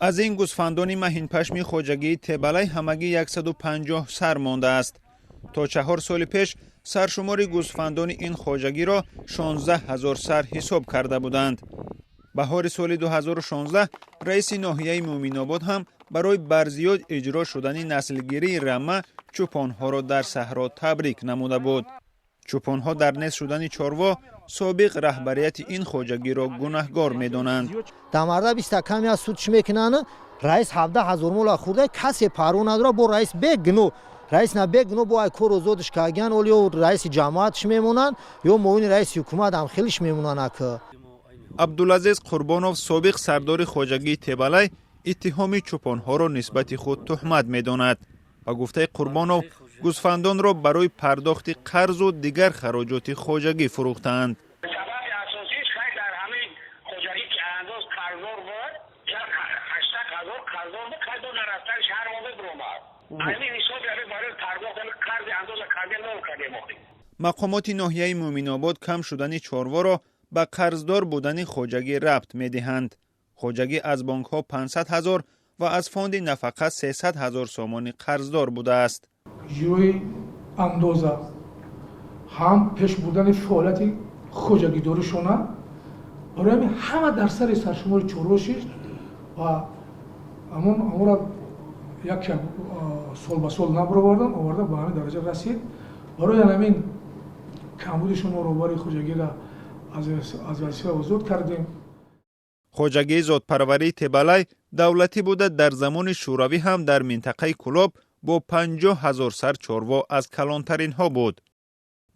Аз ин гӯсфандони маҳинпашми хоҷагии Тебалай ҳамагӣ 150 сар мондааст. То 4 соли пеш саршумори гӯсфандони ин хоҷагиро 16 ҳазор сар ҳисоб карда буданд. Баҳори соли 2016 раиси ноҳияи Муъминобод ҳам барои барзиёд иҷро шудани наслгирии рама чӯпонҳоро дар саҳро табрик намуда буд. Чӯпонҳо дар нест шудани чорво собиқ раҳбарияти ин хоҷагиро гунаҳгор медонанд. Дамарда биста ками аз суд чӣ мекунанд? Раис 17 ҳазор мола хӯрда, касе парво надорад. Бо раис бегуноҳ, раис на бегуноҳ, бо ай кор озодш кардагиян. Оли ё раиси ҷамоатш мемонанд, ё муовини раиси ҳукумат ҳам хелиш мемонанд ака. Абдулазиз Қурбонов, собиқ сардори хоҷагии Тебалай, иттиҳоми чӯпонҳоро нисбати худ туҳмат медонад. Ба гуфтаи Қурбонов, гӯсфандонро барои пардохти қарзу дигар хароҷоти хоҷагӣ фурӯхтаанд. Сабаби асосиш хай дар ҳамин хоҷагӣ ки андоз қарздор буд, 800 ҳазор қарздор буд, хай до нарафтани шаҳр мо мебиромад. Ҳамин ҳисоби ҳамин барои пардохт ҳамин қарзи андоза кардем, нол кардем охи. Мақомоти ноҳияи Муъминобод кам шудани чорворо ба қарздор будани хоҷагӣ рабт медиҳанд. Хоҷагӣ аз бонкҳо 500 ҳазор ва аз фонди нафақа 300 ҳазор сомонӣ қарздор будааст. Иҷрои андоза ҳам пеш бурдани фаъолияти хоҷагидоришона барои ҳамин ҳама дар сари саршумори чорво шишт ва ҳамон ҳамонро як сол ба сол набаровардан, оварда ба ҳамин дараҷа расид. Барои ҳамин камбуди шумо роҳбари хоҷагиро аз вазифа озод кардем. Хоҷагии зотпарварии Тебалай давлатӣ буда, дар замони Шӯравӣ ҳам дар минтақаи Кӯлоб бо 50 ҳазор сар чорво аз калонтаринҳо буд.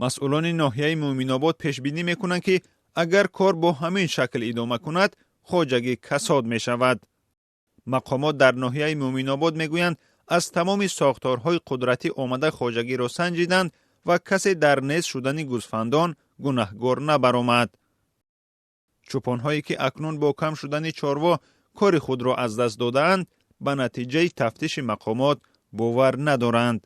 Масъулони ноҳияи Муъминобод пешбинӣ мекунанд, ки агар кор бо ҳамин шакл идома кунад, хоҷагӣ касод мешавад. Мақомот дар ноҳияи Муъминобод мегӯянд, аз тамоми сохторҳои қудратӣ омада хоҷагиро санҷиданд ва касе дар нест шудани гӯсфандон гунаҳгор набаромад. Чӯпонҳое, ки акнун бо кам шудани чорво кори худро аз даст додаанд, ба натиҷаи тафтиши мақомот бовар надоранд.